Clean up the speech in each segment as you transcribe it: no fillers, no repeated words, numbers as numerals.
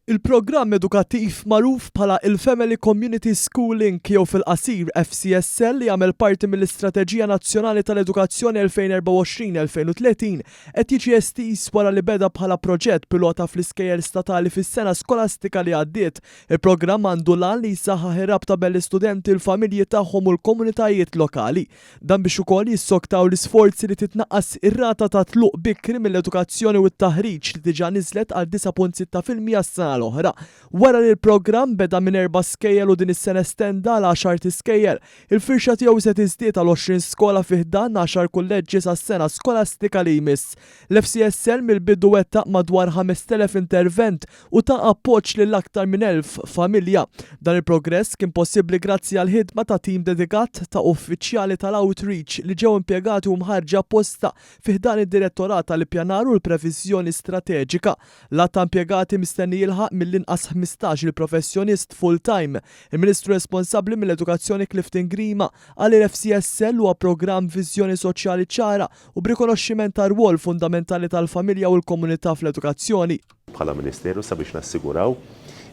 Il-programm edukattiv magħruf bħala il-Family Community Schooling jew fil-qasir FCSL li jagħmel parti mill-Istrateġija Nazzjonali tal-Edukazzjoni 2024-2030 qed jiġi estiż wara li beda bħala proġett pilota fl-iskejjel statali fis-sena skolastika li għaddiet. Il-programm għandu l-għan li jsaħħaħ ir-rabta bejn l-istudenti, l-familji tagħhom u l-komunitajiet lokali. Dan biex ukoll jissoktaw l-isforzi li titnaqqas ir-rata ta' tluq bikri mill-edukazzjoni u t-taħriġ li diġà niżlet għal 9.6% s-sena l-oħra. Wara li l-programm beda minn erba' skejjel u din is-sena estenda għal għaxart iskejjel, il-firxa tiegħu se tiżdied għal 20 skola fi ħdan għaxar kulleġġi sas-sena skolastika li jmiss. L-FCSL mill-bidu wettaq madwar 5,000 intervent u ta appoġġ lil aktar minn 1,000 familja. Dan il-progress kien possibbli grazzi għall-ħidma ta' tim dedikat ta' uffiċjali tal-outreach li ġew impjegati u mħarrġa apposta fi ħdan id-Direttorat tal-Ippjanar u l-Previżjoni Strateġika. L-għadd ta' impjegati mistenni jilħaq mill-inqas 15-il professjonist full-time. Il-Ministru responsabbli mill-Edukazzjoni Clifton Grima qal li l-FCSL huwa programm b'viżjoni soċjali ċara u b'rikonoxximent tar-rwol fundamentali tal-familja u l-komunità fl-edukazzjoni. Bħala Ministeru sabiex nassiguraw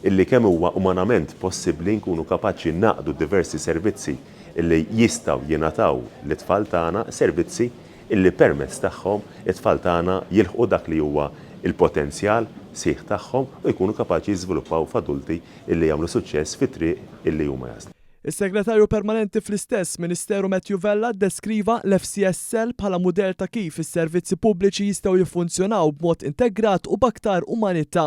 illi kemm huwa umanament possibbli nkunu kapaċi ngħaqqdu d-diversi servizzi illi jistgħu jingħataw lit-tfal tagħna, servizzi illi permezz tagħhom it-tfal tagħna jilħqu dak li huwa l-potenzjal sħiħ tagħhom u jkunu kapaċi jiżviluppaw f'adulti illi jagħmlu suċċess fit-triq illi huma jagħżlu. Is-Segretarju Permanenti fl-istess Ministeru Matthew Vella ddeskriva l-FCSL bħala mudell ta' kif is-servizzi pubbliċi jistgħu jiffunzjonaw b'mod integrat u b'aktar umanità.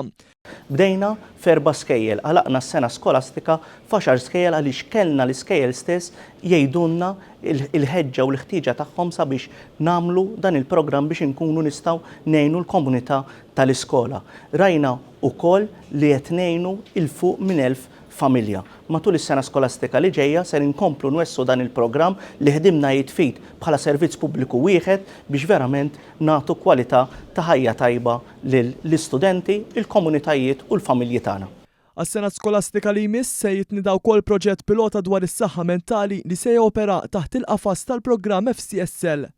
Bdejna f'erba' skejjel, għalaqna s-sena skolastika f'għaxar skejjel għaliex kellna l-iskejjel stess jgħidulna l-ħeġġa u l-ħtieġa tagħhom sabiex nagħmlu dan il-programm biex inkunu nistgħu ngħinu l-komunità tal-iskola. Rajna wkoll li qed ngħinu 'l fuq minn 1,000 familja. Matul is-sena skolastika li ġejja ser inkomplu nwessgħu dan il-programm li ħdimna id f'id bħala servizz pubbliku wieħed biex verament nagħtu kwalità ta' ħajja tajba lill-istudenti, il-komunitajiet u l-familji tagħna. Għas-sena skolastika li jmiss se jitnieda wkoll proġett pilota dwar is-saħħa mentali li se jopera taħt il-qafas tal-programm FCSL.